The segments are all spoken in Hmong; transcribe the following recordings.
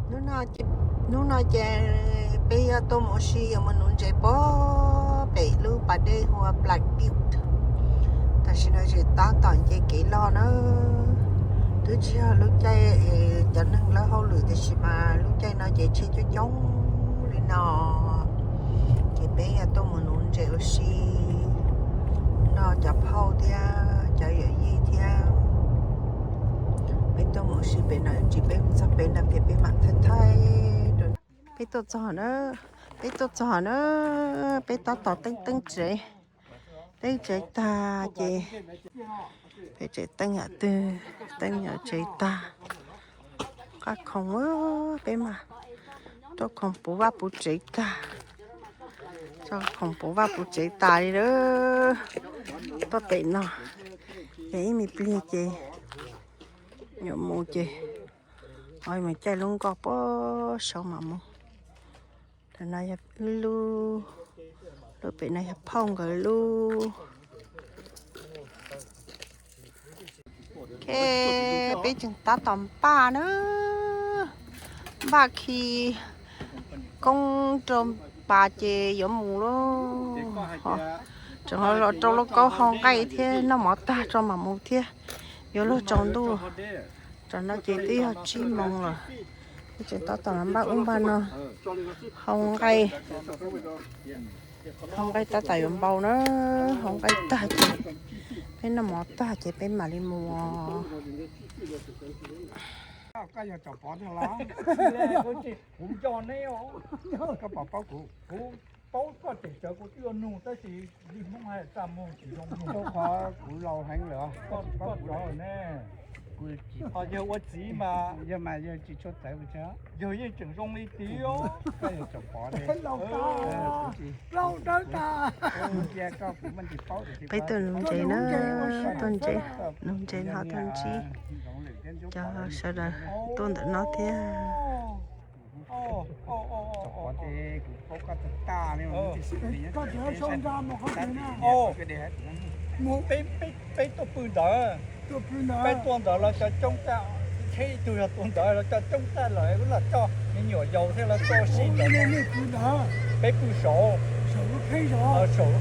Hnub no ces peb yuav tuaj mus ua si, yuav mus nuv ntses puag pem lub pas dej hu ua Plas Diuj. Tam sim no tseem tab tom nce kev los na. Twb tsis yog lub caij es cov neeg lawv hauj lwm, tiam sis mas lub caij no ces tsheb coob coob li no. Ces peb yuav tuaj mus nuv ntses ua si, nrog cov phauj thiab cov yawm yij thiab. Peb tuaj mus ua si pem no, tsis peb mus txog pem no ces peb mam thaij thaij rau. Peb tuaj txog na, peb tuaj txog na, peb tab tom teeb teeb tsev, teeb tsev tag ces peb tseem teeb yam twg, teeb yam tsev tag. Qab khoom, peb mas rau khoom puv vaj puv tsev tag, rau khoom puv vaj puv tsev tas li lawm. Tuaj pem no, ces ib me pliag ces yuav mus ces, mus caij lub nkoj puag saud mam mus. Lub, lub pem no yog phauj nkawd lub. Ok, peb tseem tab tom npaj na, npaj khi koob rau pas ces yuav mus lauj. Tseem los rau lauj kaub hau nqaij thiab noj mov tag tso mam mus thiab, yuav luag tsaus ntuj. Tam no ces twb yog tsib moos lawm, peb tseem tab tom los npaj ub npaj no, hau nqaij, hau nqaij tab tom yuav npau na, hau nqaij tag ces peb noj mov tag ces peb mam li mus. Koj yog Tsom Pov no los? Kuv nco neb os. Koj puas paub kuv? Kuv paub koj tseem sawv kuv twb yuav nug tab sis li Hmoob hais txaj muag tsis zoo nug. Rau qhov kuv laus heev lawm. Koj, koj tsov ne. Yog ua txiv mas, yog mas yog tsis tshua txawv thiab. Yog yeej tseem zoo li tid os. Koj yog Tsom Pov ne. Peb tuaj nuv ntses na, tuaj ntses, nuv ntses no tuaj ntsib cov sawv daws tuaj ntawm no thiab. Peb tuaj ntawd los cov coob tag, tsheb ib tug yog tus ntawd los cov coob tag lawm, wb los coj me nyuam yaus thiab los coj sib ntawd. Peb pw saud, saum lub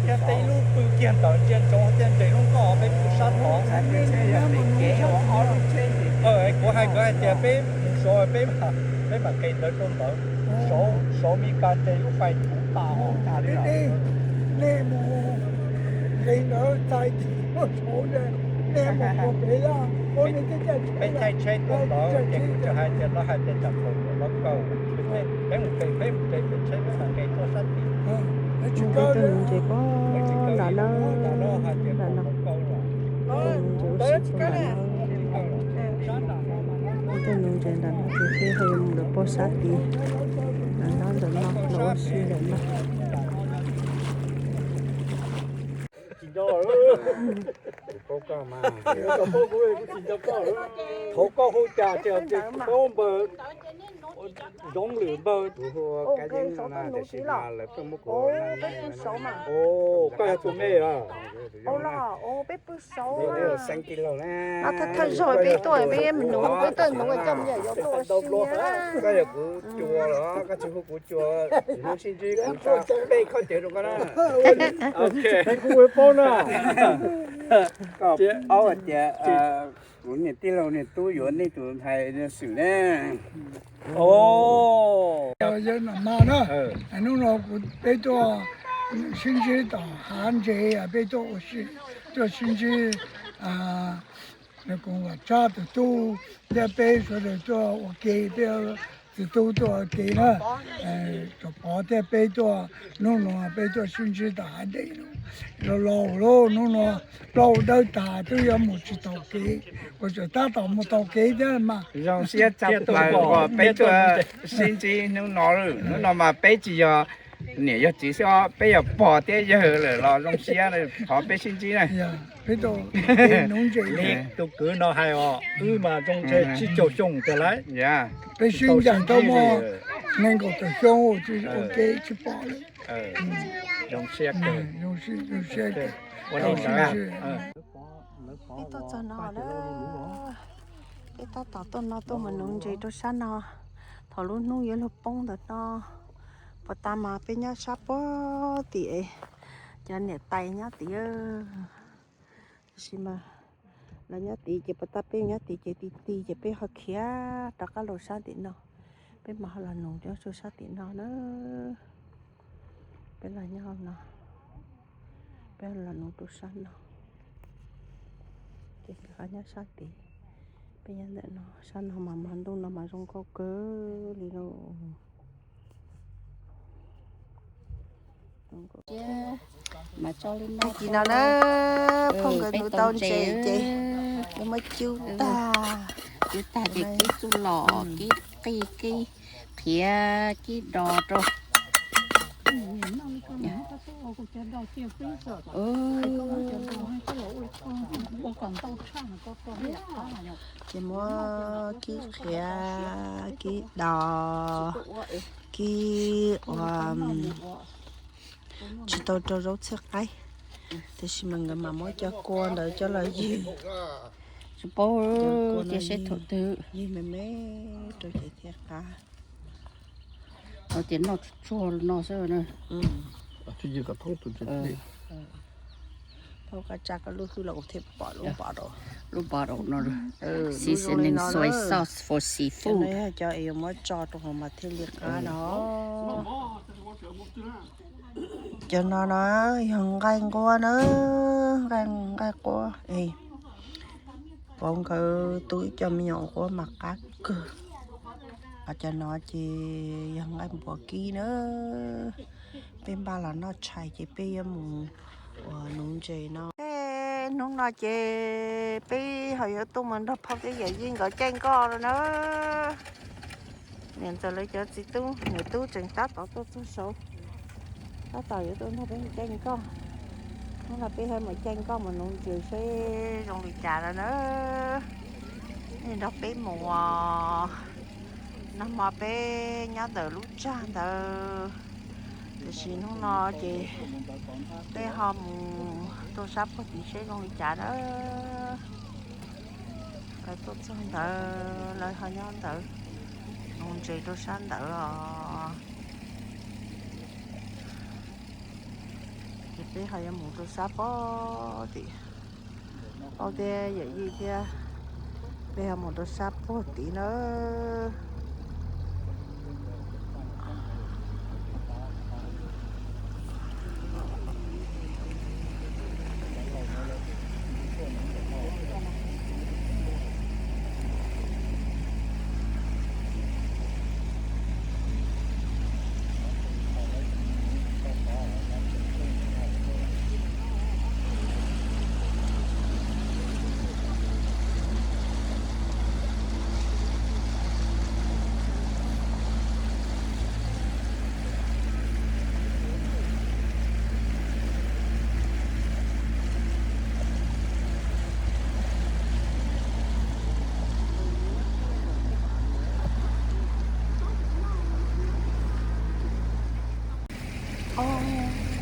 phiab teb ib lub pw kiag ntawd ntsia ntsoov thiaj nres lub nkoj, peb pw sab tod. Kuv hais nkawd hais tias peb mus saud peb, peb mam nqes ntawd rau ntawd, saud Mes Kas nres lub fais kuv tas hos. Nej mus nqes ntawd txais tsis muaj saud, nej mus puag pem laj, peb thaij tsheb tuaj ntawd ces kuv tseem hais tias lawv hais tias tsam pem lawv kaw, peb mus pem, peb mus pem pem tsheb peb mam nqes tuaj sab tid. Peb tuaj nuv ntses puag nram no, nram no, peb tuaj nuv ntses ua si puag nram no. Peb tuaj nuv ntses nram no ces peb ho yuav mus lawm puag sab tid, nram no ntawm no los ua si ntawm no. Thov koj hu cas ces paub npawg Zoov Lwm npawg. Koj yog tus me los? Thawj zaug peb tuaj peb mus nuv, peb tuaj nuv coj me nyuam yaus tuaj ua si. Koj yog kuv cua los koj tsis hu kuv cua, hnub sib ntsib kuv tsa peb khaub cawv rau koj na. Kuv paub na. Koj paub hais tias kuv niam tij laug niam tub yuav nej tus ntxhais xwm ne. Yawg Nom Mas na, hnub no kuv, peb tuaj sib ntsib tom hav ntses, peb tuaj ua si, tuaj sib ntsib, kuv Vam Tsab tus tub thiab peb sawv daws tuaj ua ke, peb tus tub tuaj ua ke na. Tsom Pov thiab peb tuaj, hnub no peb tuaj sib ntsib tom hav ntses no. Los los lawm, hnub no plaub dawb tas twb yuav mus tsis taus kev, ua tseem tab tom mus taus kev thiab mas. Zoo siab tshaj plaws uas peb tuaj sib ntsib hnub no, hnub no mas peb tsis yog niam yog txiv xwb, peb yog pog thiab yawg lawm los zoo siab, thov peb sib ntsib na. Peb tuaj nuv ntses. Tus kwv no hais os, wb mas zoo ntshe tsib caug xyoo tiag lauj. Peb sib ncaim tau muaj nees nkaum tawm xyoo ua ke tsis pom lawm. Zoo siab, zoo siab. Peb tuaj txog no lawm, peb tab tom tuaj no tuaj mus nuv ntses rau sab no. Qhov lub hnub yuav luag poob ntawm no, puag ta mas peb nyob sab puag tim, cov niam tais nyob tim. Tab sis mas lawv nyob tid ces puag ta peb nyob tid ces ti ti ces peb ho khiav rov qab los sab tim no. Peb mam ho los nug rau sab tim no na. Peb los nyob no, peb los nug rau sab no. Ces ho nyob sab tid, peb nyob ntawm no, sab no mas hmo ntuj no mas zoo nkauj kawg li lauj. Tag kis no na, phooj ywg nug tau ntses ces yuav muab cub tag. Cub tag ces kib txuj lom, kib qij, kib qhiav, kib dos rau. Ces muab kib qhiav, kib dos, kib ua, tsis tau rau zaub txhawb qaib, tiam sis mas nkawd mam muab cov kua ntawd coj los ywg. Tsis paub, cia seb thaum twg ywg me me rau ces thiaj qab. Tias noj tsuag tsuag no xwb. Thauj koj tsa koj lub hwj los kuv thiaj pom lub bottle. Lub bottle no, seasoning soy sauce for seafood. Cov no yog cov es yuav muab tso rau hauv mas thiaj li qab no. Cov no no yog nqaij nquab na, nqaij, nqaij nquab es Vauv nkawd tu ib co me nyuam nquab mas qab kawg. Ho cov no ces yog nqaij npua kib na. Peb npaj los noj tshais ces peb yuav mus ua nuv ntses no. Hnub no ces peb ho yuav tuaj mus nrog phauj thiab yawm yij nkawd caij nkoj no na. Niam ntxawm lawv cov txiv tub niam tub tseem tab tom tuaj txog saud, tab tom yuav tuaj nrog peb caij nkoj. Hnub no peb ho mus caij nkoj mus nuv ntses seb zoo li cas no na. Nej nrog peb mus os. Nag hmo peb nyob ntawm lub tsag ntawd, tiam sis hnub no ces peb ho mus rau sab puag tim seb zoo li cas na. Lawv tuaj txog ntawd, lawv ho nyob ntawd, nuv ntses rau sab ntawd os. Ces peb ho yuav mus rau sab puag tim, phauj thiab yawm yij thiab, peb ho mus rau sab puag tim na.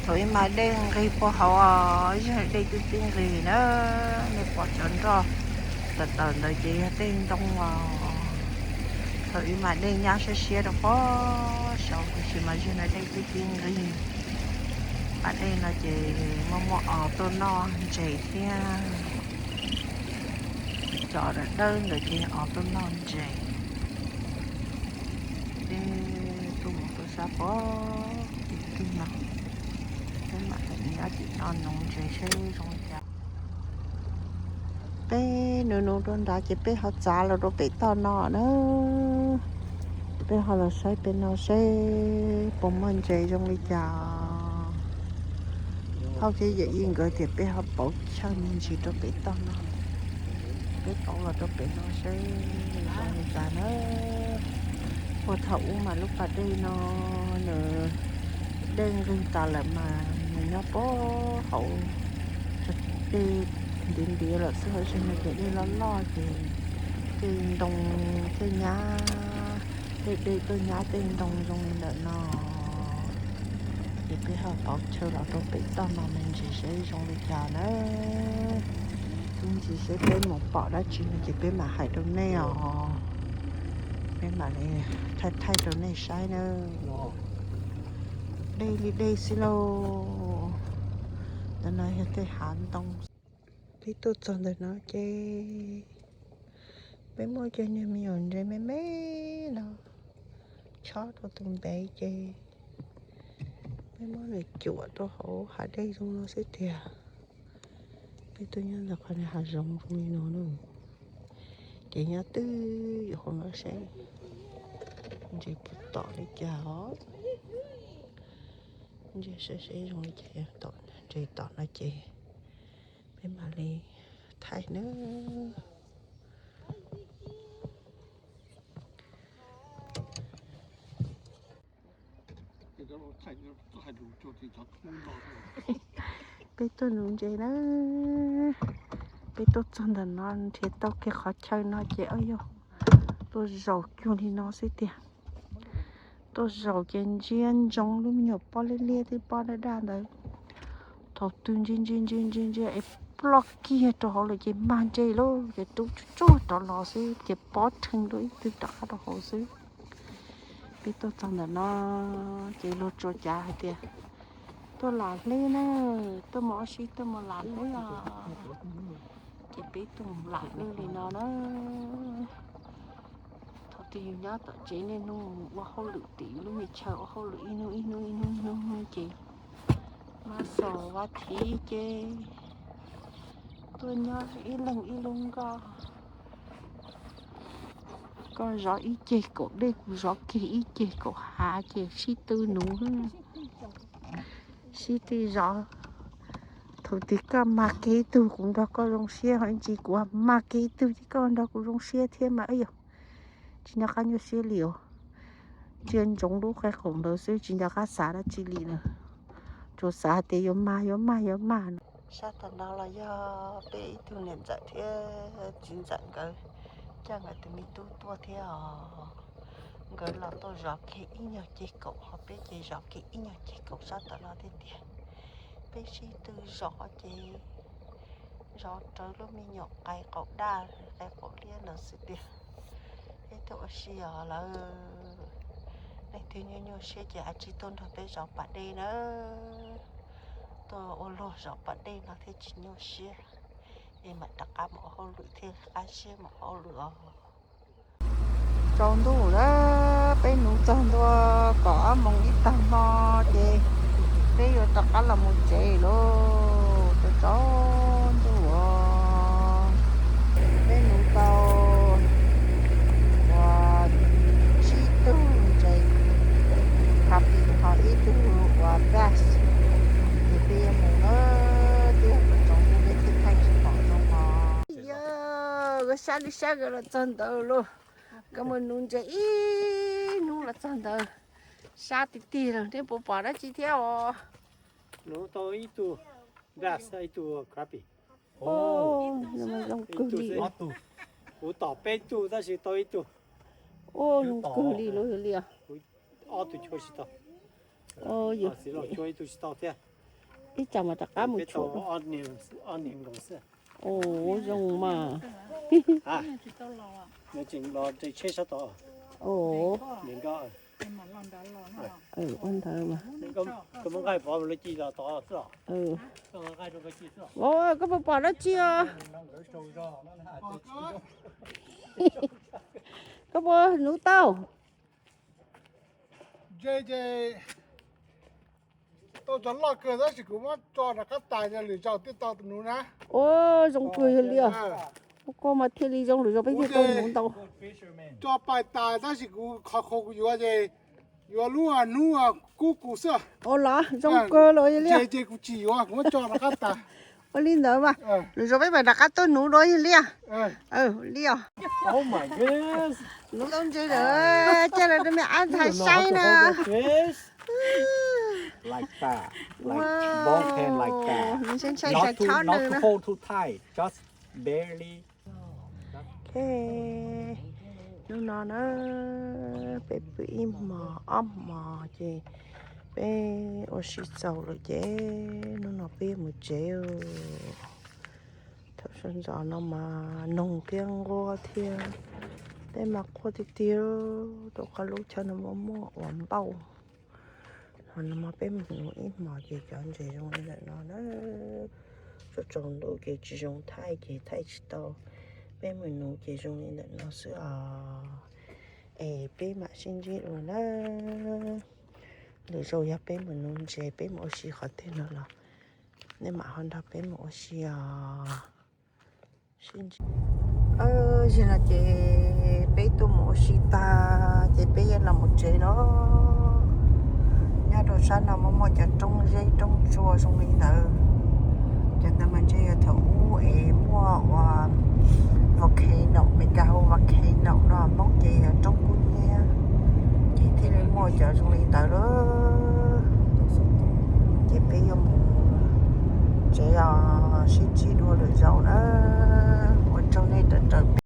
Thaum ub mas dej nqig puag hauv os, dej twb tib nqig na. Nej pom cov nroj tawm tawm ntawd ces yog tej ntoo os. Thaum ub mas dej nyab siab siab rau puag saud, tiam sis mas zaum no dej twb tib nqig. Pas dej no ces muaj muaj os tuaj noj ntses thiab. Cov dawb dawb ntawd ces os tuaj noj ntses. Peb tuaj mus rau sab puag tim no, peb mam li nyob tim no nuv ntses seb zoo li cas. Peb nuv nuv rau nrad ces peb ho txav los rau pem toj no na. Peb ho los saib pem no seb puas muaj ntses zoo li cas. Phauj thiab yawm yij nkawd tias peb ho pauv chaw me ntsis rau pem toj no. Peb pauv los rau pem no seb zoo li cas na. Puag thaum ub mas lub pas dej no nws dej nqig tas lawm mas nws nyob puag hauv, dej ntiav ntiav lawm xwb, ho zaum no ces dej loj loj ces tej ntoo, tej nyab, tej dej tuaj nyab tej ntoo zoo li ntawm no. Ces peb ho pauv chaw los rau pem toj no me ntsis seb zoo li cas na. Ib ntsis seb peb mus pom dab tsi no ces peb mam hais rau nej os. Peb Mam li thaij thaij rau nej saib na. Dej li dej xwb lauj. Ntawm no yog tej hav ntoo. Peb tuaj txog ntawm no ces peb muaj cov niag me nyuam ntses me me no chob rau tus ntev ces peb muab nws cuam rau hauv hav dej zoo no xwb tiag. Peb tuaj nyob ntawm qhov niag hav zoov zoo li no na. Ces nyob twj ywm hauv no seb ntses puas tom li cas os. Ntses seb seb zoo li cas, tom ntses tom no ces peb mam li thaij nawb. Peb tuaj nuv ntses na, peb tuaj txog ntawm no nrhiav tau kiag qhov chaw no ces, o yog, tuaj zaum cuag li no xwb tiag. Tuaj zaum ces ntsia ntsoov lub me nyuam pob liab liab thiab pob daj daj ntawd. Thaum twg ntsia ntsia ntsia ntsia ntsia es ploj kiag rau hauv lawm ces mag ntses lauj, ces rub tsuag tsuag rov los xwb ces pob rhees dua ib tug rov qab rau hauv xwb. Peb tuaj txog ntawm no ces luag tsuas cav hais tias, tuaj lam hlwb na, tuaj mus ua si tuaj mus lam hlwb os. Ces peb tuaj mus lam hlwb li no na. Thaum twg yus nyob tom tsev niaj hnub ua hauj lwm tim lub me chaw ua hauj lwm ib hnub ib hnub ib hnub ib hnub ces mas xaus vaj thiv ces tuaj nyob ib leeg ib lub nkoj. Koj zov ib ceg kaum dej, kuv zov kiag ib ceg kaum hav ces sib tw nuv, sib tw zov. Thaum twg koj mag kiag ib tug kuv nrog koj zoo siab, ho ib ntsis kuv mag kiag ib tug ces koj nrog kuv zoo siab thiab mas. Yog tsis nco qab nyuaj siab li os. Ntsia ntsoov lub qe qaum ntawd xwb tsis nco qab xav dab tsi li na. Tsuas xav hais tias yuav mag yuav mag yuav mag no. Sab tom no los yog peb ib tug niam ntxawm thiab txiv ntxawm nkawd coj nkawd tus me tub tuaj thiab os. Nkawd los tuaj zov kiag ib nyuag ceg kaum, ho peb ces zov kiag ib nyuag ceg kaum sab tom no thiab tiag. Peb sib tw zov ces zov rawv lub me nyuam qe qaum daj qe qaum liab ntawd xwb tiag. Peb tuaj ua si os lawm. Leej twg nyuaj nyuaj siab ces a tsis tuaj nrog peb zov pas dej na. Tuaj ua luag zov pas dej no thiaj tsis nyuaj siab. Es mam rov qab mus ua hauj lwm thiaj qab siab mus ua hauj lwm os. Tsaus ntuj lawm, peb nuv txog ntua kaum ob moos ib tag hmo ces peb yuav rov qab los mus tsev lauj. Tsaus tsaus ntuj os. Peb nuv tau ua tsib tug ntses khapi ho ib tug ua bass, ces peb yuav mus na. Twb yog tsaus ntuj peb thiaj thaij tsis pom zoo os. Yog koj sab li sab koj los txog ntawd lauj. Koj mus nuv ntses ib hnub los txog ntawd, sab tiag tiag lawm, nej puas pom dab tsi thiab os? Nuv tau ib tug bass, ib tug crappie. Zoo kawg li. Kuv tom peb tug tab sis tau ib tug. Zoo kawg li los yog li os. Ob tug chua tsis tau. Xiv Laus chua ib tug tsis tau thiab. Ib tsam mas rov qab mus tshuam. Ob niag nkaus xwb. Zoo mas. Nws tseem los tsev tsheb sab tod. Ua ntawd mas. Koj muab nqaij pov lawv ci los tod xwb os. Koj puas pom dab tsi os? Koj puas nuv tau? Ntses ces tau cov loj kawg tab sis kuv muab tso rov qab tas, yog lwm zaus thiaj tau nuv na. Ua zoo kawg li os. Koj mas thiaj li zoo, lwm zaus peb thiaj tau nuv ntau. Tso pais tas tab sis kuv qhov qhuas kuv yuav ces yuav lub hnub kub kuv xwb. Ua los zoo kawg los li. Ntses ces kuv tsis yuav, kuv muab tso rov qab tas. Ua li ntawd mas, lwm zaus peb mam rov qab tuaj nuv dua yog li. Li os. Nuv tau ntses lawm, coj los rau me ab ntxhais saib na. Like that. Like both hand like that. Nws ntshai ntshai tsam chob nws na. Just barely. Ok, hnub no na, peb pw ib hmos ob hmos ces peb ua si txaus lawm ces hnub no peb mus tsev. Thaum sawv ntxov no mas noog thiab nquab thiab Peb mas quaj tiag tiag, rau qhov lub chaw no muaj muaj uas npauj. Ho no mas peb mus nuv ib hmos ces cov ntses zoo li ntawm no na. Tsaus tsaus ntuj ces tsis zoo thaij ces thaij tsis tau. Peb mus nuv ces zoo li ntawm no xwb os. Es peb mam sib ntsib dua na. Lwm zaus yog peb mus nuv ntses peb mus ua si qhov twg no los nej mam ho nrog peb mus ua si os. Zaum no ces peb tuaj mus ua si tag ces peb yuav los mus tsev lawm. Nyob rau sab no muaj muaj cov roob zeb roob tsua zoo li ntawd. Cov ntawd mas ntshe yog thaum ub es muaj uas volcano Meskas.